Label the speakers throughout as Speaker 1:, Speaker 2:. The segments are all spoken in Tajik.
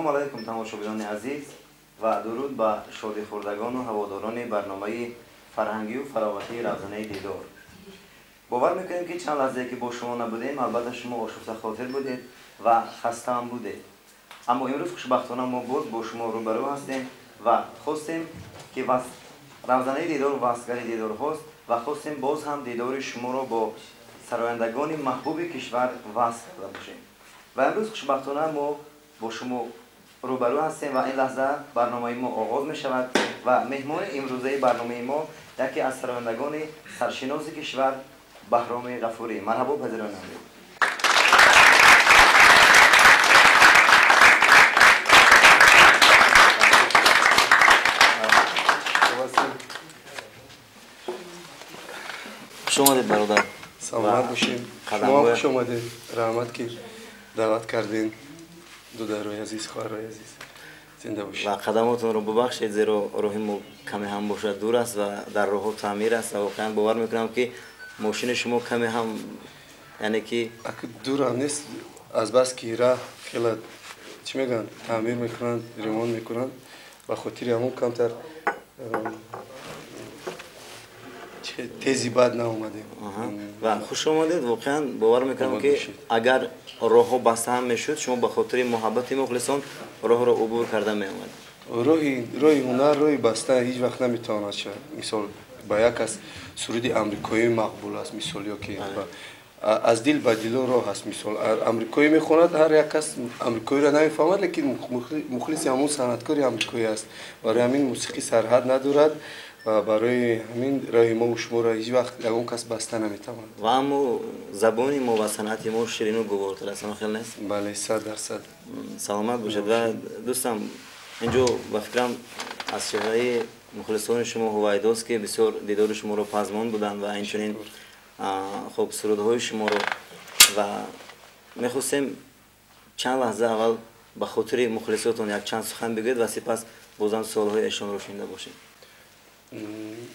Speaker 1: Салом алайкум тамошобинони азиз ва дуруд ба шодихӯрдагону ҳаводорони барномаи фарҳангию фароғатии Равзанаи дидор. Бовар мекунем, ки чанд лаҳзае ки бо шумо набудем, албатта шумо ошуфтахотир будед ва хастаам будед. Аммо имрӯз хушбахтона мо боз бо шумо рӯбарӯ ҳастем ва хостем, ки Равзанаи дидор васгари дидорҳост ва хостем боз ҳам дидори шуморо бо сарояндагони маҳбуби кишвар васл карда бошем. Ва имрӯз хушбахтона мо бо шумо рӯбарӯ ҳастем ва ин лаҳза барномаи мо оғоз мешавад ва меҳмони имрӯзаи барномаи мо яке аз сарояндагони саршиноси кишвар Баҳроми Ғафурӣ. Марҳабо, пазирони азиз. Хуш омадед, бародар.
Speaker 2: Саломат бошед. Шумо хуш омадед. Раҳмат, ки даъват кардем. Додарои азиз, хоҳарои азиз, зинда бошед.
Speaker 1: Ва қадамотонро бубахшед, зеро роҳи мо каме ҳам бошад дур аст ва дар роҳҳо таъмир аст ва воқеан бовар мекунам, ки мошини шумо каме ҳам, яъне ки
Speaker 2: дурам нест, аз бас ки раҳ хела, чӣ мегӯянд, таъмир мекунанд, ремонт мекунанд, ба хотири ҳамон камтар тези бад наомадем.
Speaker 1: Ва хуш омадед. Воқеан бовар мекунам, ки агар роҳҳо баста ҳам мешуд, шумо ба хотири муҳаббати мухлисон роҳро убур карда меомадед.
Speaker 2: Роҳи ҳунар роҳи баста ҳеҷ вақт наметавонад шавад. Мисол, ба як кас суруди амрикоӣ мақбул аст, мисол, ё ки аз дил ба дило роҳ аст. Мисол, амрикоӣ мехонад, ҳар як кас амрикоиро намефаҳмад, лекин мухлиси ҳамон санъаткори амрикоӣ аст. Барои ҳамин мусиқӣ сарҳад надорад ва барои ҳамин роҳи мову шуморо ҳеҷ вақт ягон кас баста наметавонад.
Speaker 1: Ва аммо забони мо ва санъати мо ширину гувортар аст, хел нест?
Speaker 2: Бале, 100%.
Speaker 1: Саломат бошед. Ва дӯстам, инҷо ба фикрам аз чеҳраи мухлисони шумо ҳувайдост, ки бисёр дидори шуморо пазмон буданд ва инчунин хуб сурудҳои шуморо, ва мехостем чанд лаҳза аввал ба хотири мухлисотон якчанд сухан бигӯед ва сипас бозам суолҳои эшонро шунида бошем.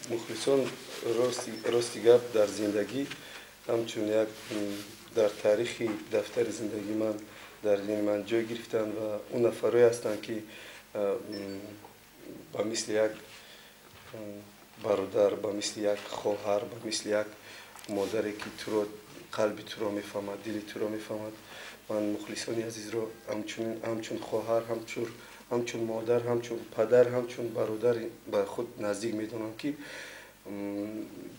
Speaker 2: Мухлисон, рости гап, дар зиндагӣ ҳамчун як дар таърихи дафтари зиндагии ман дар дини ман ҷой гирифтанд ва он нафарое ҳастанд, ки ба мисли як бародар, ба мисли як хоҳар, ба мисли як модаре, ки туро, қалби туро мефаҳмад, дили туро мефаҳмад. Ман мухлисони азизро ҳамчун хоҳар, ҳамчун модар, ҳамчун падар, ҳамчун бародар ба худ наздик медонам, ки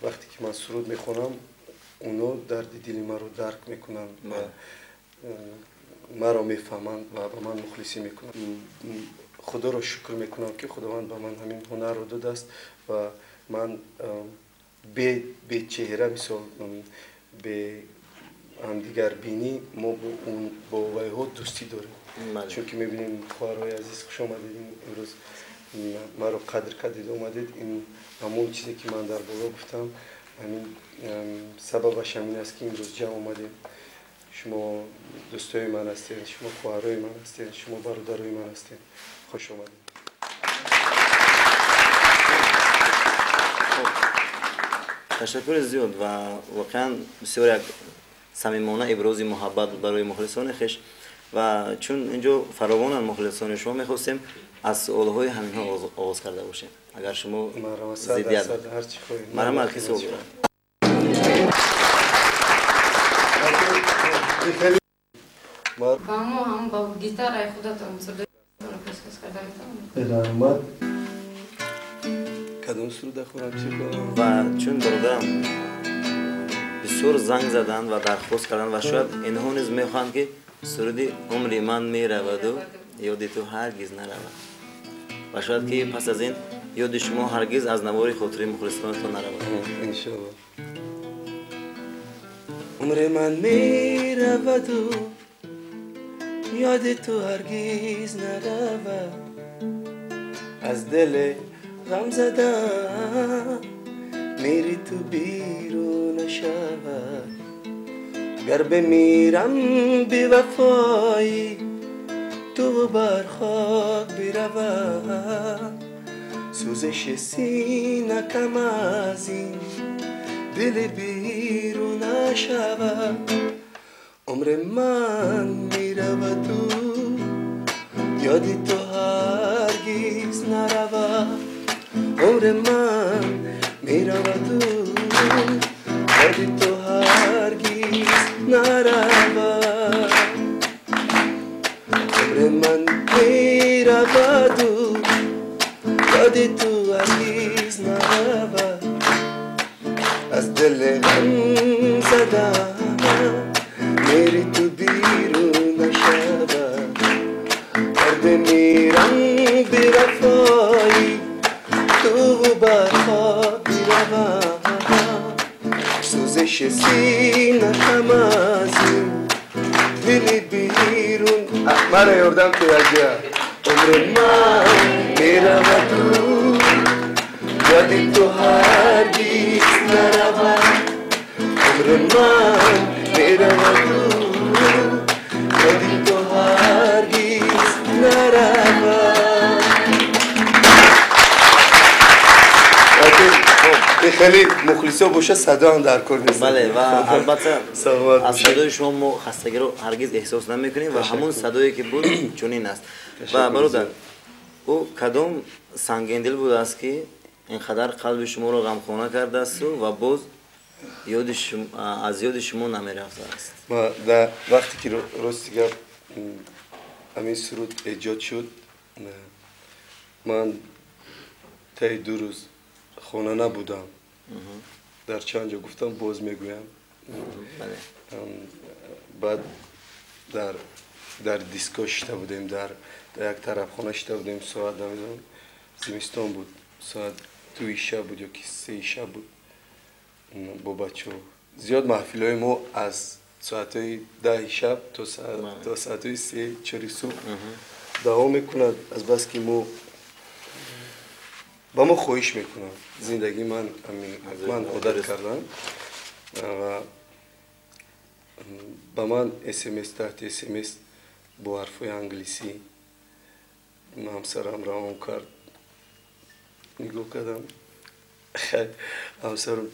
Speaker 2: вақте ки ман суруд мехонам, оно дарди дили маро дарк мекунанд ва маро мефаҳманд ва ба ман мухлисӣ мекунанд. Худоро шукр мекунам, ки Худованд ба ман ҳамин ҳунарро додааст ва ман бечеҳра, мисол, бе ҳамдигарбинӣ мо бо вайҳо дӯстӣ дорем, чунки мебинем. Хоҳарҳои азиз, хуш омадед. Имрӯз маро қадр кардед, омадед. Ин ҳамон чизе, ки ман дар боло гуфтам, ҳамин сабабаш ҳамин аст, ки имрӯз ҷамъ омадем. Шумо дӯстои ман ҳастед, шумо хоҳарҳои ман ҳастед, шумо бародарои ман ҳастед. Хуш омадед.
Speaker 1: Ташаккури зиёд ва воқеан бисёр як самимона ибрози муҳаббат барои мухлисони хеш. Ва чун инҷо фаровонанд мухлисони шумо, мехостем аз суолҳои ҳаминҳо оғоз карда бошем, агар шумо зиддият. Марҳамат, ки суол дорад?
Speaker 3: Ба мо ҳам ба гитараи худатон пешкаш карда метавонед?
Speaker 2: Раҳмат. Кадом суруда хонам, чӣ хонам?
Speaker 1: Ва чун бародарам бисёр занг заданд ва дархост карданд ва шояд инҳо низ мехоҳанд, ки суруди «Умри ман мераваду ёди ту ҳаргиз наравад», ва шояд ки пас аз ин ёди шумо ҳаргиз аз навори хотири мухлисонатон наравад.
Speaker 2: Иншоалло. Умри ман мераваду ёди ту ҳаргиз наравад, аз дили ғамзада мери ту берун нашавад. Гар бимирам бевафои ту бар хок биравад, сӯзиши сина кам аз ин дили берун нашавад. Умри ман мераваду Ёди ту ҳаргиз наравад, умри ман мераваду ёди ту ҳаргиз наравад, умри ман мераваду ёди ту ҳаргиз наравад. Аз дили ғам задам мери ту берун нашавад, мирам бевафои ту бар хок биравам, сӯзиши сина кам аз ин дили берун. Маро ёрдам ку якҷоя. Умри ман мераваду ёди ту ҳаргиз наравад, умри ман мераваду ёди ту ҳаргиз наравад. Хеле мухлисо боша, садо ҳам дар кор нест.
Speaker 1: Бале, ва албатта аз садои шумо мо хастагиро ҳаргиз эҳсос намекунем ва ҳамон садое ки буд чунин аст. Ва бародар, ӯ кадом сангиндил будааст ки ин қадар қалби шуморо ғамхона кардаасту ва боз аз ёди шумо намерафтааст?
Speaker 2: Вақте ки рости гап ҳамин суруд эҷод шуд, ман таи 2 рӯз хона набудам. Дар чанд ҷо гуфтам, боз мегӯям. Баъд дар диско шита будем, дар як тарафхона шита будем, соат намедонам, зимистон буд, соат 2 шаб буд ё ки 3 шаб буд. Бо бачаҳо зиёд маҳфилҳои мо аз соатҳои 10 шаб то соатҳои 3-4 субҳ давом мекунад, азбаски мо ба мо хоҳиш мекунанд. Зиндагии ман одат кардам ва ба ман смс таҳти смс бо ҳарфҳои англисӣ ҳамсарам равон кард. Нигоҳ кардам, ҳамсарам: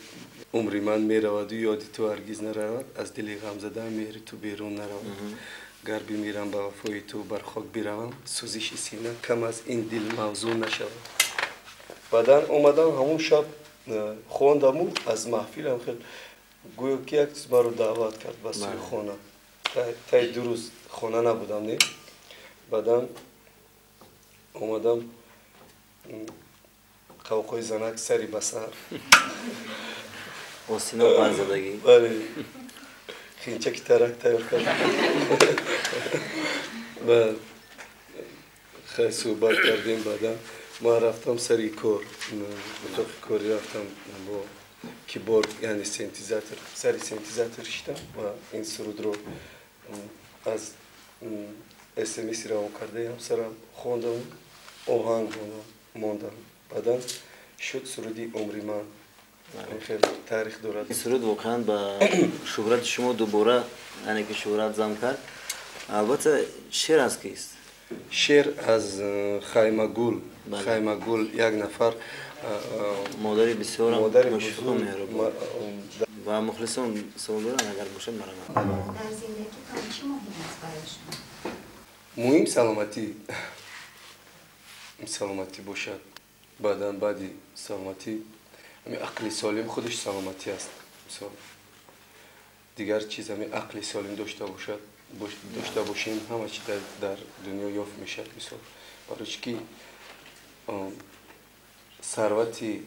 Speaker 2: умри ман мераваду ёди ту ҳаргиз наравад, аз дили ғамзада меҳри ту берун наравад, гар бимирам ба вафои ту бар хок биравам, сӯзиши сина кам аз ин дил мавзӯъ нашавад. Баъдан омадам ҳамон шаб хондаму аз маҳфилам хел гӯё ки як чиз маро даъват кард ба сӯи хона. Таи 2 рӯз хона набудам, не. Баъдан омадам, қавқои занак сари ба сар,
Speaker 1: осино барзадагӣ,
Speaker 2: бале, хинчаки тарак тайёр кардам. Ва хеле суҳбат кардем. Баъдан ман рафтам сари кор, отоқи корӣ рафтам бо киборд, яъне синтезатор, сари синтезатор шидам ва ин сурудро аз смси равон кардаи ҳамсарам хондам, оҳанг мондам. Баъдан шуд суруди умри ман. Хеле таърих дорад.
Speaker 1: Ин суруд воқеан ба шӯҳрати шумо дубора, яъне ки шӯҳрат зам кард. Албатта шеър аз кист?
Speaker 2: Шеър аз Хаймагул. Хаймагул як нафар
Speaker 1: модари бисёрам меҳрубон ва мухлисон савол доранд, агар бошад марамат.
Speaker 4: Дар зиндагитон чӣ муҳим аст барои шумо?
Speaker 2: Муҳим саломатӣ, саломатӣ бошад. Баъдан баъди саломатӣ ҳамин ақли солим худаш саломатӣ аст. Мисол дигар чиз ҳамин ақли солим дошта бошад, дошта бошем, ҳама чи дар дунё ёфт мешавад. Мисол барои чи ки сарвати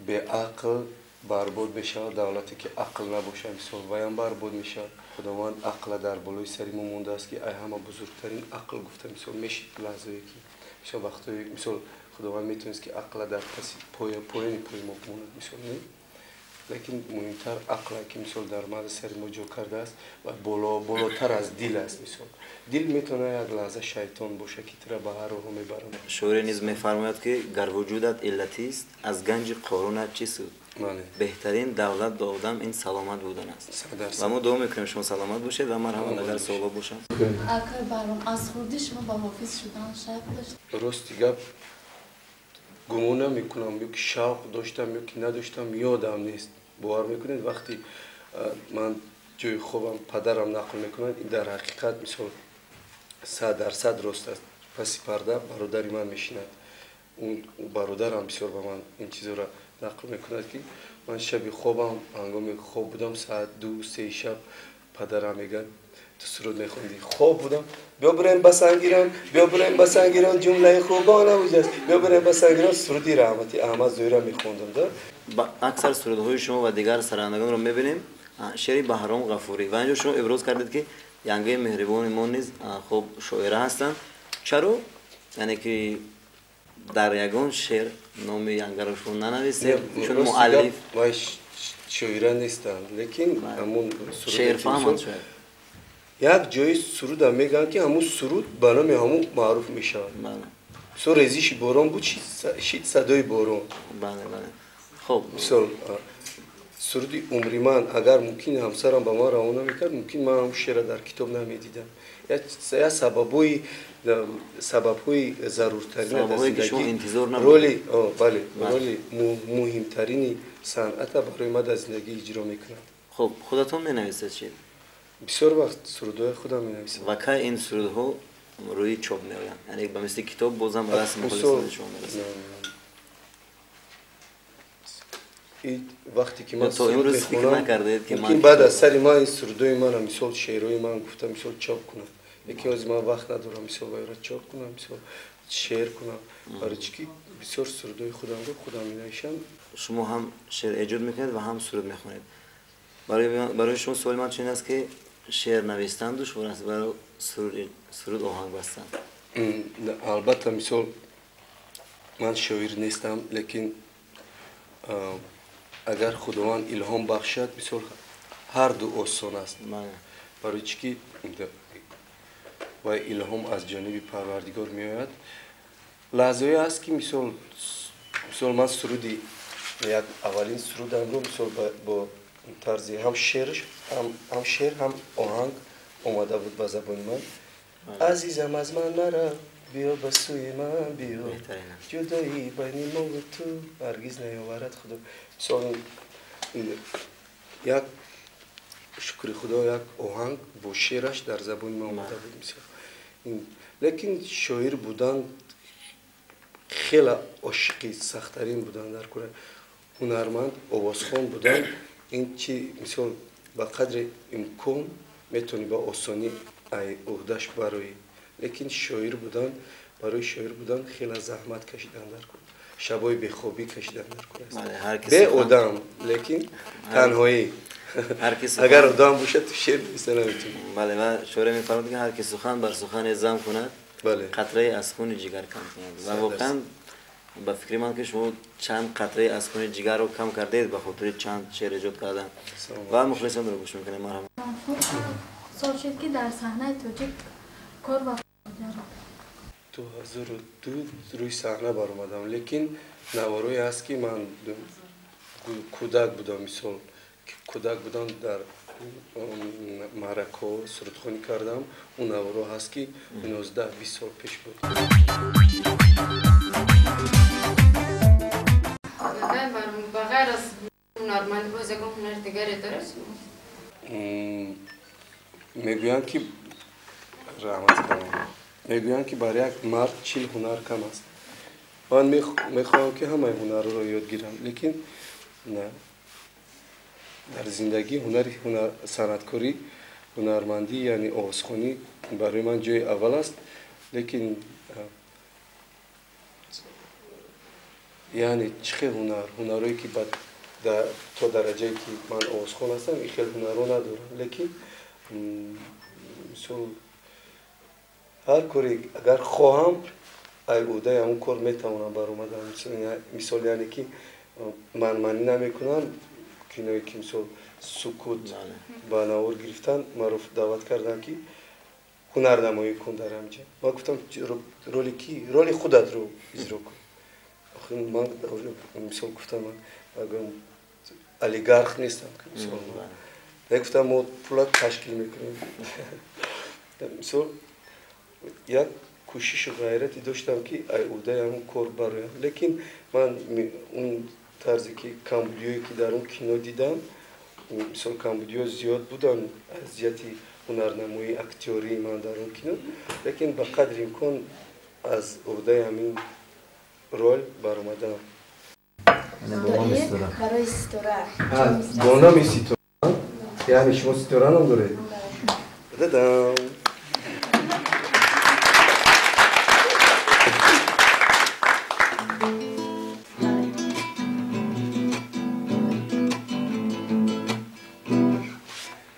Speaker 2: беақл барбод мешавад, давлате ки ақл набошад, мисол ваям барбод мешавад. Худованд ақла дар болои сари мо мондааст, ки ай ҳама бузургтарин ақл гуфта мисол мешид лаҳзае ки мисол вақтҳое мисол худованд метавонист ки ақла дар паси поёни пои мо бимонад, мисол не, лекин муҳимтар ақле ки мисол дар мағзи сари мо ҷо кардааст ва болотар аз дил аст. Мисол дил метавонад як лаҳза шайтон бошад ки тура ба ҳар роҳо мебарад.
Speaker 1: Шоире низ мефармояд ки гар вуҷудат иллатист, аз ганҷи қорунат чӣ суд? Беҳтарин давлат ба одам ин саломат будан аст. Ва мо дуо мекунем шумо саломат бошед ва марҳамат агар суоло бошад.
Speaker 5: Акай Баҳром, аз хурдӣ шумо ба ҳофиз шудан шавқ дошт?
Speaker 2: Рости гап гумон намекунам, ё ки шавқ доштам ё ки надоштам, ёдам нест. Бовар мекунед, вақти ман ҷои хобам падарам нақл мекунад, ин дар ҳақиқат мисол 100% рост аст. Паси парда бародари ман мешинад. Бародарам бисёр ба ман ин чизро нақл мекунад, ки ман шаби хобам, ҳангоми хоб будам, соат 2-3 шаб падарам мегӯяд: ту суруд мехондӣ, хоб будам, биё бирем ба Сангирон, биё бирем ба Сангирон, ҷумлаи хубона буҷаст, биё бирем ба Сангирон. Суруди раҳмати Аҳмад Зоира мехондам.
Speaker 1: Ба аксар сурудҳои шумо ва дигар сарандагонро мебинем шеъри Баҳром Ғафурӣ, ва инҷо шумо иброз кардед, ки янгаи меҳрибони мо низ хуб шоира ҳастанд. Чаро яъне ки дар ягон шеър номи янгаро шумо нанависед, чун муаллиф?
Speaker 2: Вай шоира нестанд, лекин ҳамун
Speaker 1: шеърфаҳманд шояд.
Speaker 2: Як ҷои сурудам мегӯянд, ки ҳамун суруд ба номи ҳамун маъруф мешавад. Мисол, резиши борон буд, шид садои борон.
Speaker 1: Хуб,
Speaker 2: мисол, суруди умри ман, агар мумкин ҳамсарам ба ман равона мекард, мумкин ман ҳамун шеъра дар китоб намедидам. Як сабабҳои заруртарин дар зиндагӣ, роли бале, роли муҳимтарини санъата барои ман дар зиндагӣ иҷро мекунад.
Speaker 1: Хуб, худатон менависед шеър?
Speaker 2: Бисёр вақт сурудҳои худам менависам.
Speaker 1: Ва кай ин сурудҳо рӯи чоп меоянд? Яъне ба мисли китоб бозам ба дасти мухолисони шумо мерасад?
Speaker 2: Вақте ки ман суруд мехонам, мумкин баъд аз сари ман ин сурудҳои мана, мисол, шеърҳои ман гуфта, мисол, чоп кунам. Лекин ҳозир ман вақт надорам, мисол, вайро чоп кунам, мисол, шеър кунам. Барои чӣ ки бисёр сурудҳои худамро худам менависам.
Speaker 1: Шумо ҳам шеър эҷод мекунед ва ҳам суруд мехонед. Барои шумо суоли ман чунин аст, ки шеър навистан душвор аст барои суруд оҳанг бастан?
Speaker 2: Албатта, мисол, ман шоир нестам, лекин агар Худованд илҳом бахшад, мисол, ҳар ду осон аст. Барои чӣ ки вай илҳом аз ҷониби Парвардигор меояд. Лаҳзаҳое аст, ки мисол, ман суруди як аввалин сурудамро, мисол, бо тарзи ҳам шеърш, ҳам шеър, ҳам оҳанг омада буд ба забони ман. Азизам, аз ман нарав, биё ба сӯи ман, биё, ҷудоӣ байни мо ва ту ҳаргиз наёварад Худо. Мисол, як шукри Худо, як оҳанг бо шеъраш дар забони ман омада буд. Мисол, лекин шоир будан хеле ошиқи сахттарин будан дар кора, ҳунарманд, овозхон будан ин чи, мисол, ба қадри имкон метавонӣ ба осонӣ уҳдаш бароӣ, лекин шоир будан, барои шоир будан хеле заҳмат кашидан дар кор, шабҳои бехобӣ кашидан дар кор аст. Бе одам, лекин танҳоӣ. Агар одам бошад, ту шеър нависта наметавонӣ.
Speaker 1: Бале, ва шоира мефармуд, ки ҳар ки сухан бар сухане зам кунад, қатрае аз хуни ҷигар кам кунад. Ва воқеан ба фикри ман, ки шумо чанд қатраи аз хуни ҷигарро кам кардаед ба хотири чанд шеър эҷод кардан. Ва мухлисонро гӯш мекунем. Марҳамат.
Speaker 6: Сол шуд, ки дар саҳнаи тоҷик кор ва
Speaker 2: 2002 рӯи саҳна баромадам, лекин наворое ҳаст, ки ман кӯдак будам, мисол, кӯдак будам, дар маъракаҳо сурудхонӣ кардам. Он наворо ҳаст, ки 19-20 сол пеш буд.
Speaker 3: Ба ғайр аз ҳунармандӣ боз ягон ҳунари дигаре доред?
Speaker 2: Мегӯянд, ки раҳмат калом, мегӯянд, ки бар як мард 40 ҳунар кам аст. Ман мехоҳам, ки ҳамаи ҳунарҳоро ёд гирам, лекин на, дар зиндагӣ ҳунари санъаткорӣ, ҳунармандӣ, яъне овозхонӣ барои ман ҷои аввал аст. Лекин яъне чӣ хел ҳунар, ҳунарҳое ки то дараҷае ки ман овозхон ҳастам, ин хел ҳунарҳо надорам, лекин мисол, ҳар коре агар хоҳам, ай уҳдаи ҳамон кор метавонам баромадам. Мисол, яъне ки манманӣ намекунам. Киное ки, мисол, сукут ба навор гирифтан, маро даъват карданд, ки ҳунарнамоӣ кун дар ҳамҷа. Ман гуфтам: роли ки? Роли худатро иҷро кун. Охир ман, мисол, гуфтам, ман олигарх нестам, мисол. Гуфтам, мо пула ташкил мекунем. Мисол, як кӯшишу ғайрате доштам, ки ай уҳдаи ҳамон кор бароям, лекин ман он тарзе ки камбудиҳое ки дар он кино дидам, мисол, камбудиҳо зиёд буданд аз ҷиҳати ҳунарнамоии актёрии ман дар он кино, лекин ба қадри имкон Аз уҳдаи ҳамин рол баромадам.
Speaker 6: Барои Ситора.
Speaker 2: Бо номи Ситора? Яъне шумо Ситора ном доред? Дадам.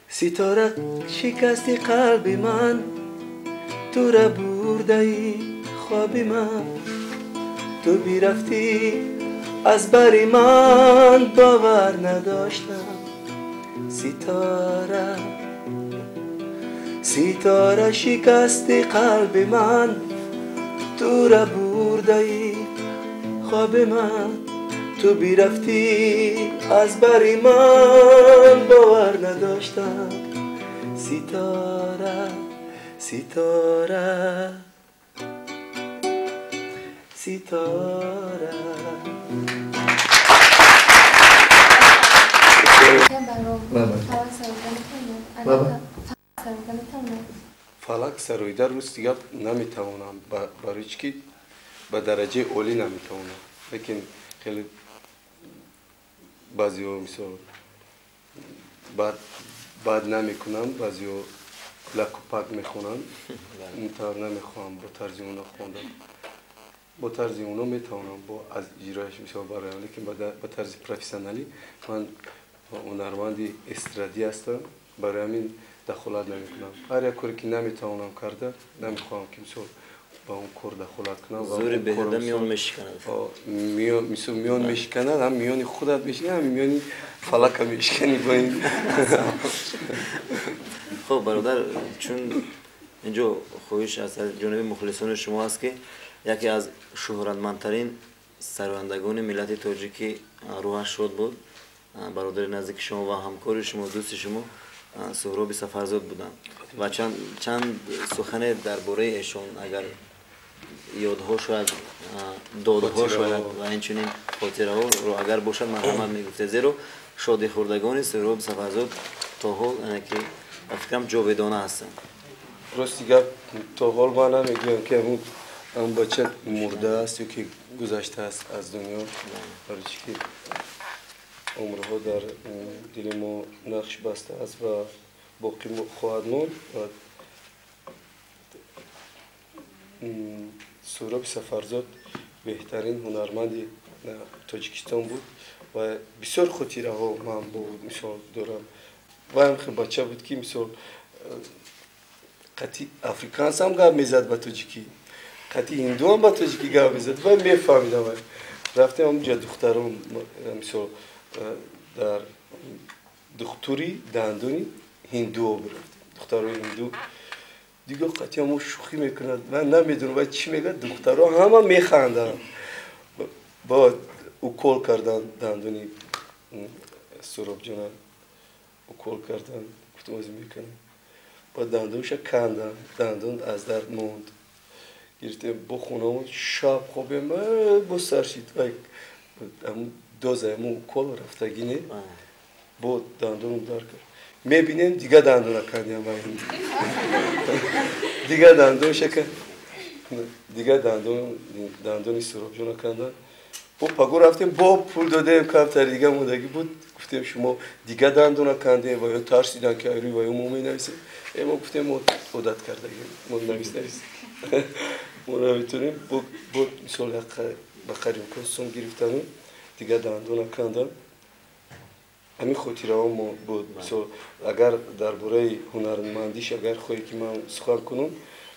Speaker 2: Ситора шикасти қалби ман, тура бурдаи хоби ман, ту бирафтӣ аз бари ман, бовар надоштам. Ситора, Ситора шикасти қалби ман, тура бурдаи хоби ман, ту бирафтӣ аз бари ман, бовар надоштам. Ситора, Ситора, Ситора. Фалак сароида рӯз дигар наметавонам, барои чӣ ки ба дараҷаи олӣ наметавонам, лекин хеле баъзеҳо мисол бад намекунам, баъзеҳо лакупак мехонанд, ин тавр намехоҳам бо тарзи оно хондам. Бо тарзи оно метавонам бо аз иҷрояш мисол бароям, лекин ба тарзи профессионалӣ ман ҳунарманди эстрадӣ ҳастам, барои ҳамин дахолат намекунам. Ҳар як коре ки наметавонам карда, намехоҳам ки мисол ба он кор дахолат кунам.
Speaker 1: Зури беҳуда миён мешиканад.
Speaker 2: Мисол миён мешиканад, ҳам миёни худат мешиканад, ҳам миёни фалака мешиканӣ бо ин.
Speaker 1: Хуб бародар, чун инҷо хоҳиш аз ҷониби мухлисони шумо аст ки яке аз шӯҳратмандтарин сарояндагони миллати тоҷикӣ рӯҳаш шод буд, бародари наздики шумо ва ҳамкори шумо, дӯсти шумо Суҳроби Сафарзод буданд ва чанд сухане дар бораи эшон агар ёдҳо шояд, додҳо шояд ва инчунин хотираҳоро агар бошад марҳамат мегуфтед, зеро шодихӯрдагони Суҳроби Сафарзод то ҳол ки ба фикрам ҷовидона ҳастанд.
Speaker 2: Рости гап, то ҳол ман намегӯям ки ҳамун бача мурдааст ё ки гузаштааст аз дунё, барои чӣ ки умрҳо дар дили мо нақш бастааст ва боқӣ хоҳад монд. Ва Суҳроби Сафарзод беҳтарин ҳунарманди Тоҷикистон буд ва бисёр хотираҳо ман бо мисол дорам. Ваям хел бача буд ки мисол қатъи африкансам гап мезад ба тоҷикӣ, қатъи ҳиндуам ба тоҷикӣ гап мезад ва мефаҳмидам. Рафтем ҳамунҷа духтарон мисол дар духтури дандони ҳиндуо бирафтем, духтарои ҳинду дигар қатъи мо шӯхӣ мекунад, ман намедонам вай чӣ мегӯяд, духтаро ҳама механданд. Бо укол кардан дандони Суҳробҷона укол кардан, гуфтам озӣ мекунам. Баъд дандонша кандан, дандон аз дард монд. Гирифтем бо хонамо шаб хобем, бо сар шид вай доза мо укол рафтагӣ не, бо дандоном дар кард. Мебинем дигар дандона кандиам вай. Дигар дандонша дигар дандони Суҳробҷона кандан. Бо паго рафтем, бо пул додем, камтар дигар мондагӣ буд. Гуфтем шумо дигар дандона кандем ва ё тарсидан ки айрӯи ва ё мо менависем. Мо гуфтем мо одат кардагем, мо навис навис. Мо наметонем. Бо мисол ба қарибкон сум гирифтану дигар дандона кандан. Ҳамин хотираҳо мо буд. Мисол агар дар бораи ҳунармандиш агар хоҳе ки ман сухан кунам,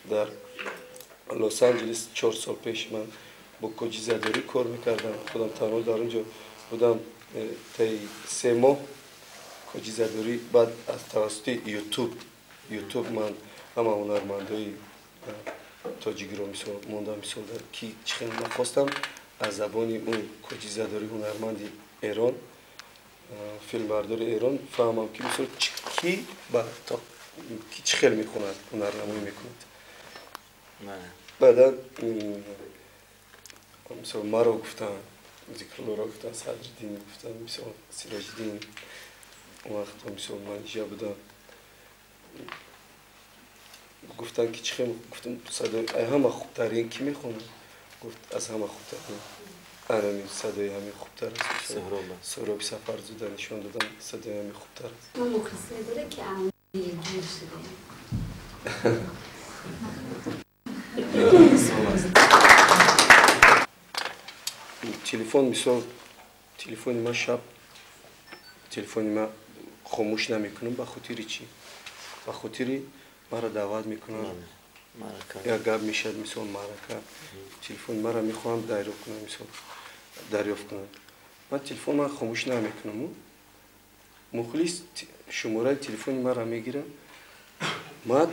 Speaker 2: дар Лос-Анҷелес 4 сол пеш ман бо коҷизадорӣ кор мекардам. Худам танҳо дар он ҷо будам таи 3 моҳ коҷизадорӣ. Баъд аз тавассути ютуб ман ҳама ҳунармандои тоҷикиро мисол мондам, мисол ки чӣ хел нахостам аз забони он коҷизадорӣ ҳунарманди Эрон, филмбардори Эрон фаҳмам ки мисол ки чӣ хел мехонад, ҳунарнамоӣ мекунад. Баъдан мисол маро гуфтанд, Зикруллоро гуфтанд, Садриддин гуфтанд, мисол Сироҷиддин. Он вақт мисол ман иҷа будам. Гуфтанд ки чӣ хел, гуфтам садои ҳама хубтарин ки мехонад? Гуфт аз ҳама хубтарин анами садои ҳамин хубтар аст. Суҳроби Сафарзода нишон додам, садои ҳамин хубтар аст.
Speaker 4: Мо мухлисое дорем ки дилгир шудем.
Speaker 2: Телефон мисол, телефони ман шаб, телефони ман хомӯш намекунам. Ба хотири чӣ? Ба хотири маро даъват мекунанд, як гап мешавад, мисол маърака, телефони маро мехоҳанд дарёфт кунанд, мисол дарёфт кунанд. Ман телефон ман хомӯш намекунам. Мухлис шумораи телефони маро мегирад, ман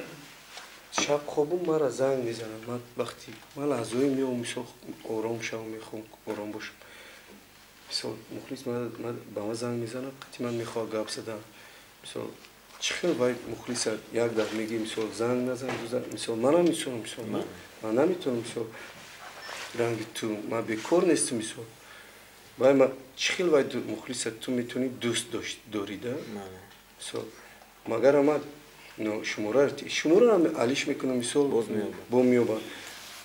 Speaker 2: шаб хобум, маро занг мезанад. Ман вақти ман лаҳзое меом, мисол ором шавам, мехоҳам ором бошам. Мисол мухлис ба ман занг мезанад, қати ман мехоҳад гап задан. Мисол чӣ хел вай мухлиса як дафъ мегӣ, мисол занг назан, мисол манам мисол, мисол ман наметавонам, мисол ранги ту, ман бекор нестам, мисол вай ман чӣ хел вай мухлиса ту метавонӣ дӯст дорида? Мисол магар ман шумораам алиш мекунам, мисол бо меёбам.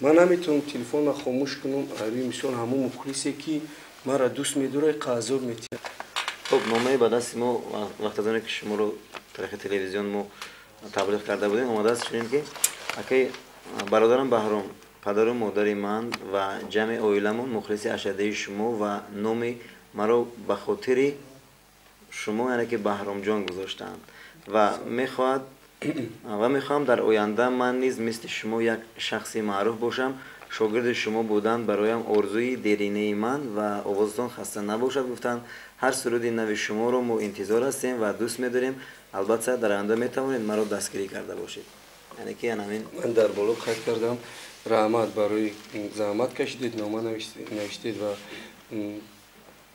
Speaker 2: Ман наметавонам телефонро хомӯш кунам, ари мисол ҳамон мухлисе ки маро дӯст медорад, азоб метиҳад.
Speaker 1: Хуб, номаи ба дасти мо вақт аз оне ки шуморо тариқи телевизион мо таблиғ карда будем омадааст чунин ки акай бародарам Баҳром, падару модари ман ва ҷамъи оиламон мухлиси ашаддаи шумо ва номи маро ба хотири шумо, яъне ки Баҳромҷон гузоштаанд ва мехоҳад ва мехоҳам дар оянда ман низ мисли шумо як шахси маъруф бошам. Шогирди шумо будан бароям орзуи деринаи ман ва овозатон хаста набошад гуфтанд. Ҳар суруди нави шуморо мо интизор ҳастем ва дӯст медорем. Албатта дар оянда метавонед маро дастгирӣ карда бошед. Яъне ки ҳамин
Speaker 2: ман дар боло қайд кардам. Раҳмат барои заҳмат кашидед, нома навиштед ва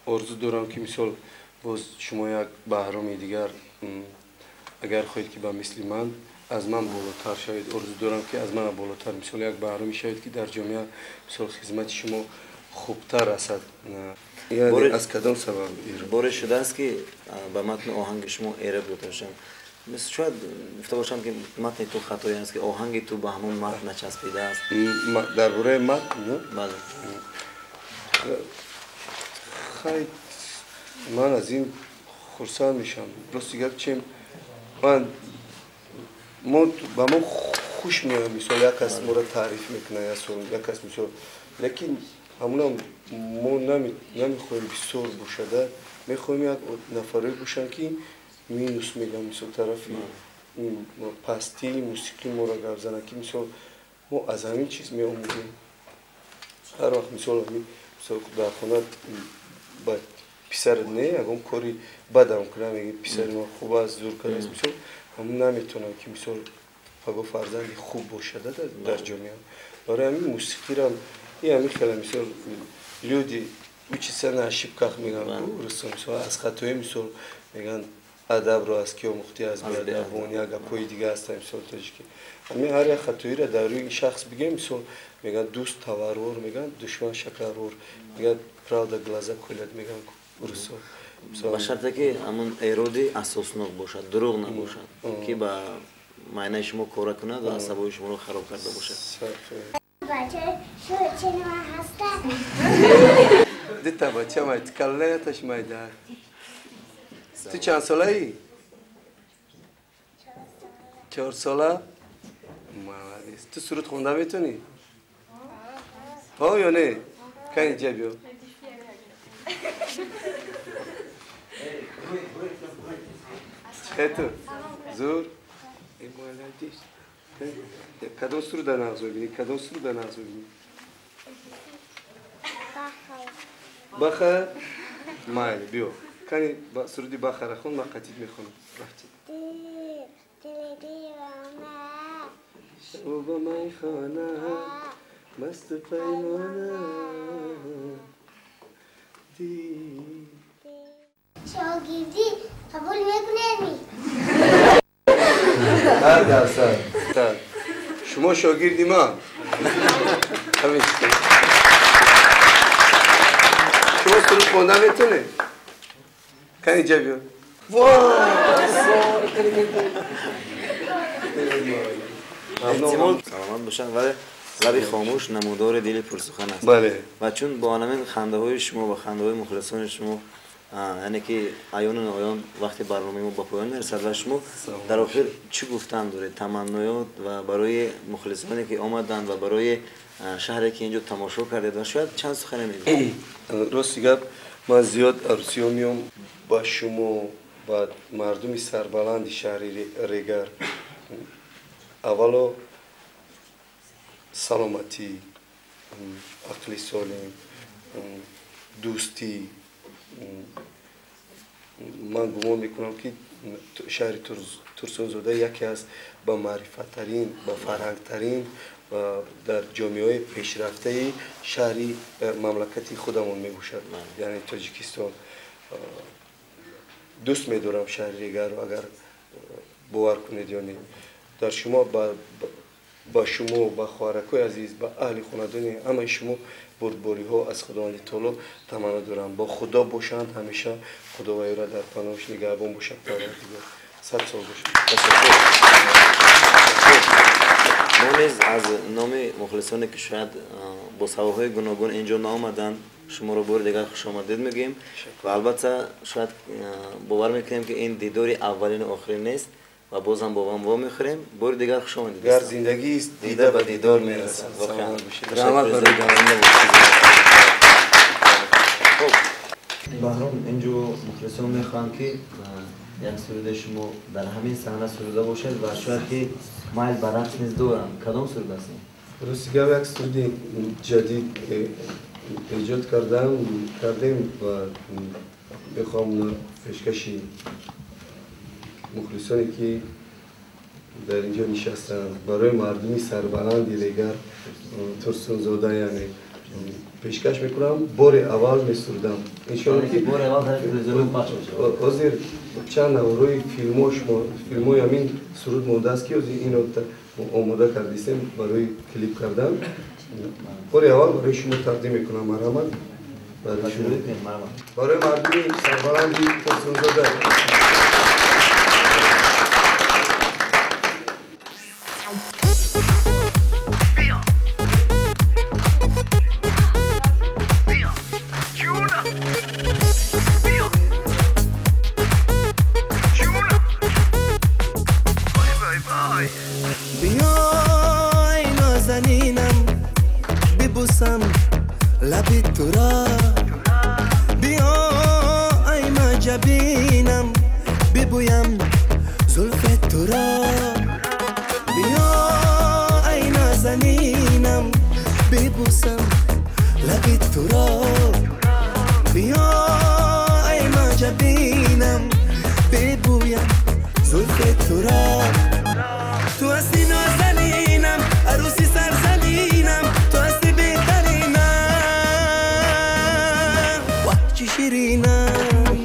Speaker 2: орзу дорам ки мисол боз шумо як Баҳроми дигар агар хоҳед ки ба мисли ман аз ман болотар шавед, орзу дорам ки аз ман болотар мисол як Баҳроми шавед ки дар ҷомеа мисол хизмати шумо хубтар расад. Яъне аз кадом сабаб?
Speaker 1: Боре шудааст ки ба матни оҳанги шумо эраб дода бошам. Шояд гуфта бошам ки матни ту хатое аст, ки оҳанги ту ба ҳамон матн начаспидааст.
Speaker 2: Дар бораи матн?
Speaker 1: Бале.
Speaker 2: Хай, ман аз ин хурсанд мешавам. Рости гап чем ман ба мо хуш меояд, мисол як кас моро таъриф мекунад, як кас мисол, лекин ҳамонам мо намехоҳем бисёр бошада, мехоҳем як нафарое бошанд ки минус мегӯям, мисол тарафи пастии мусиқии моро гап занад, ки мисол мо аз ҳамин чиз меомӯзем. Ҳар вақт мисол дар хона ба писар не ягон кори бадам кунам, меги писари ман хуб аст, зур кардааст, мисол ҳамон наметавонам ки мисол паго фарзанди хуб бошада дар ҷомеа. Барои ҳамин мусиқирам и ҳамин хела мисол люди учатся на ошибках мегӯянд русо, мисол аз хатои мисол мегӯянд адабро аз ки омӯхтӣ, аз беадабон, як гапҳои дига ҳастанд мисол тоҷикӣ. Ҳамин ҳар як хатоиро дар рӯи шахс бигӯем, мисол мегӯянд дӯст таварвор, мегӯянд душман шакарвор, мегӯянд правда глаза колят мегӯянд русо.
Speaker 1: Ба шарте ки ҳамон эроди асоснок бошад, дурӯғ набошад, ки ба маънаи шумо кора кунад ва асабои шуморо хароб карда бошад.
Speaker 2: Дита бача май каллаяташ майда. Ту чанд солаӣ? 4 сола? Молодец. Ту суруд хонда метавонӣ? Ҳо ё не? Кани ҷа биё. Чӣ ту? Зур? Молодец. Кадом суруда нағз мебинӣ? Кадом суруда нағз мебинӣ? Баха? Майли, биё. Кани суруди Бахара хон, ман қатид мехонам. Рафтед. Шаб ба майхона, масту паймона,
Speaker 7: шогирдӣ қабул мекунед?
Speaker 2: Ҳар дарсад. Шумо шогирди ман. Шумо суруд хонда метавонед? Кани ҷа биё.
Speaker 1: Эҳтимол саломат бошанд, вале лаби хомӯш намудори дили пурсухан аст.
Speaker 2: Бале.
Speaker 1: Ва чун бо ҳамин хандаҳои шумо ва хандаҳои мухлисони шумо, яъне ки аёну ноаён вақти барномаи мо ба поён мерасад ва шумо дар охир чӣ гуфтан доред, таманноёт ва барои мухлисоне ки омаданд ва барои шаҳре ки инҷо тамошо кардед ва шояд чанд сухане мегӯед?
Speaker 2: Рости гап, ман зиёд арӯсиҳо меом, ба шумо, ба мардуми сарбаланди шаҳри Регар аввало саломатӣ, ақли солим, дӯстӣ. Ман гумон мекунам, ки шаҳри Турсунзода яке аз ба маърифаттарин, ба фарҳангтарин дар ҷомеаҳои пешрафтаи шаҳри мамлакати худамон мебошад, яъне Тоҷикистон. Дӯст медорам шаҳри Регарро, агар бовар кунед ё не. Дар шумо, ба шумо, ба хоҳаракҳои азиз, ба аҳли хонадони ҳамаи шумо бурдбориҳо аз Худованди таоло таманно дорам. Бо Худо бошанд ҳамеша, Худовайёра дар паноҳаш нигаҳбон бошад Парвардигор. 100 сол бошад.
Speaker 1: Мо низ аз номи мухлисоне ки шояд бо саволҳои гуногун инҷо наомаданд, шуморо бори дигар хушомадед мегӯем ва албатта шояд бовар мекунем, ки ин дидори аввалину охирин нест ва бозам бо ҳам вомехӯрем. Бори дигар хуш омадед.
Speaker 2: Гар зиндагист, дида ба дидор мерасад.
Speaker 1: Раҳмат барои. Баҳром, инҷо мухлисон мехоҳанд, ки як сурудаи шумо дар ҳамин саҳна суруда бошед ва шояд ки майл ба рақс низ доранд. Кадом суруд аст?
Speaker 2: Рости гап, як суруди ҷадид эҷод кардем ва мехоҳам пешкаши мухлисоне ки дар инҷо нишастанд, барои мардуми сарбаланди Регар, Турсунзода, яъне пешкаш мекунам. Бори аввал месурудам, иншоалло, ки ҳозир чанд наврои филмҳои ҳамин суруд мондааст, ки ҳозир инро омода кардистем барои клип кардан. Бори аввал барои шумо тақдим мекунам. Марҳамат, барои мардуми сарбаланди Турсунзода.
Speaker 8: Биёй, нозанинам, бибусам лаби туро, биё, ай маҷабинам, бибӯям зулфи туро, биё, ай нозанинам, бибусам лаби туро, биё, ай маҷабинам, бибӯям зулфи туро. Ту ҳасти нозанинам, арӯси сарзаминам, ту ҳасти беҳтаринам, ваҳ, чӣ ширинам,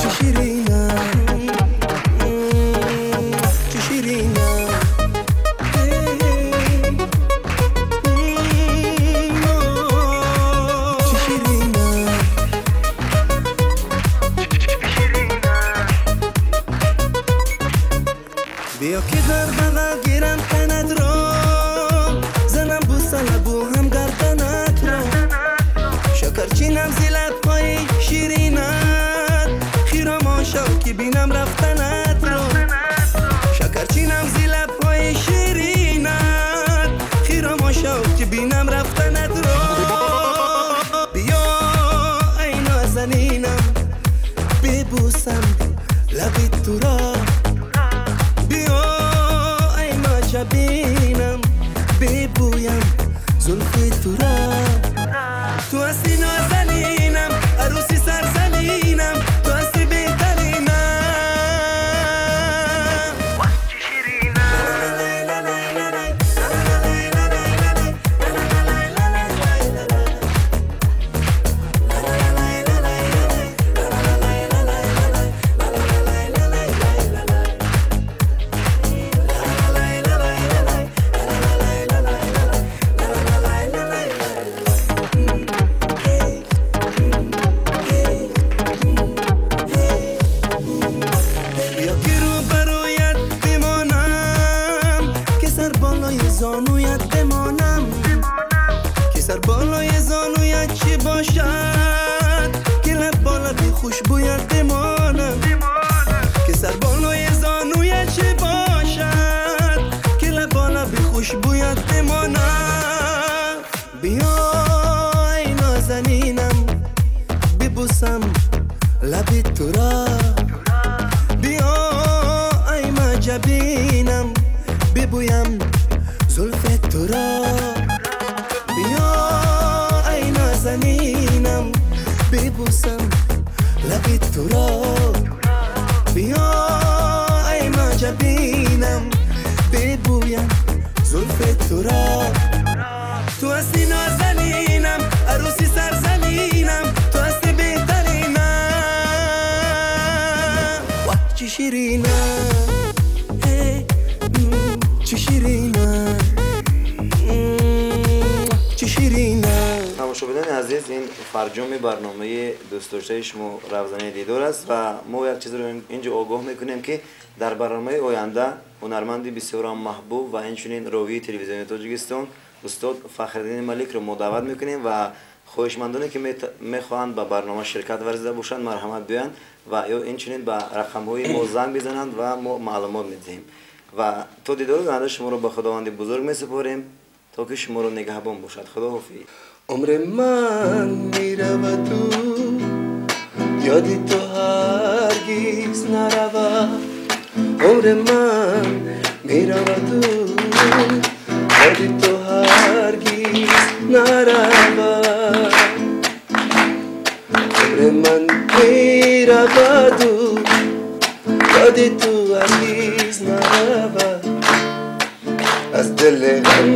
Speaker 8: чӣ ширинам, чӣ ширинам, чӣ ширинам. Биё, ки дар бағал гирам танатро, занам бӯса лабу ҳам гарданатро, шакарчинам зи лабҳои ширинат, хиромон шав, ки бинам рафтанатро, шакарчинам зи лабҳои ширинат, хиромон шав, ки бинам рафтанатро. Биё, ай нозанинам, бибӯсам лаби туро, биё, ай маҷабинам, бибӯям зулфи туро. Ту ҳасти нозанинам, арӯси сарзаминам, ту ҳасти беҳтаринам. Бибусам лаби туро, биё ай маҷабинам, бибӯям зулфи туро, биё ай нозанинам, бибусам лаби туро, биё ай маҷабинам, бибӯям зулфи туро. Ту ҳасти нозанинам, арӯси сарзаминам, ту ҳасти беҳтаринам, ваҳ чӣ ширинам, чӣ ширинам, чӣ ширинам.
Speaker 1: Тамошобинони азиз, ин фарҷоми барномаи дӯстдоштаи шумо Равзанаи дидор аст ва мо як чизро инҷо огоҳ мекунем, ки дар барномаи оянда ҳунарманди бисёрам маҳбуб ва инчунин ровии телевизиони Тоҷикистон устод Фахриддини Маликро мо даъват мекунем ва хоҳишмандоне ки мехоҳанд ба барнома ширкат варзида бошанд, марҳамат биёянд ва ё инчунин ба рақамҳои мо занг бизананд ва мо маълумот медиҳем. Ва то дидори оянда шуморо ба Худованди бузург месупорем, то ки шуморо нигаҳбон бошад. Худо ҳофиз.
Speaker 8: Умри ман мераваду ёди ту ҳаргиз наравад, умри ман мераваду ёди ту ҳаргиз наравад, умри ман мераваду ёди ту ҳаргиз наравад. Аз дили ғам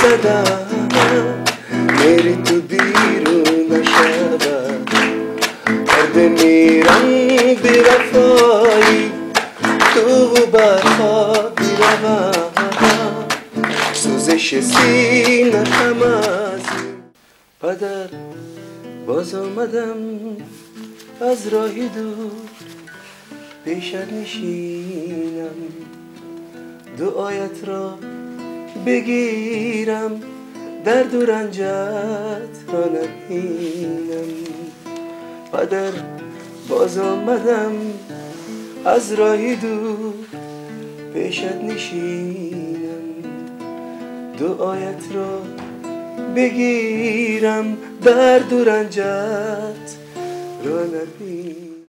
Speaker 8: зада мери ту берун нашавад, ҳар бимирам бевафои ту бархо биравад, сӯзиши синаам аз падар. Боз омадам аз роҳи дур, пешат нишинам, дуоятро бигирам, дарду ранҷатро набинам. Падар, боз омадам аз роҳи дур, пешат нишинам, дуоятро бигирам, дарду ранҷатро набинам.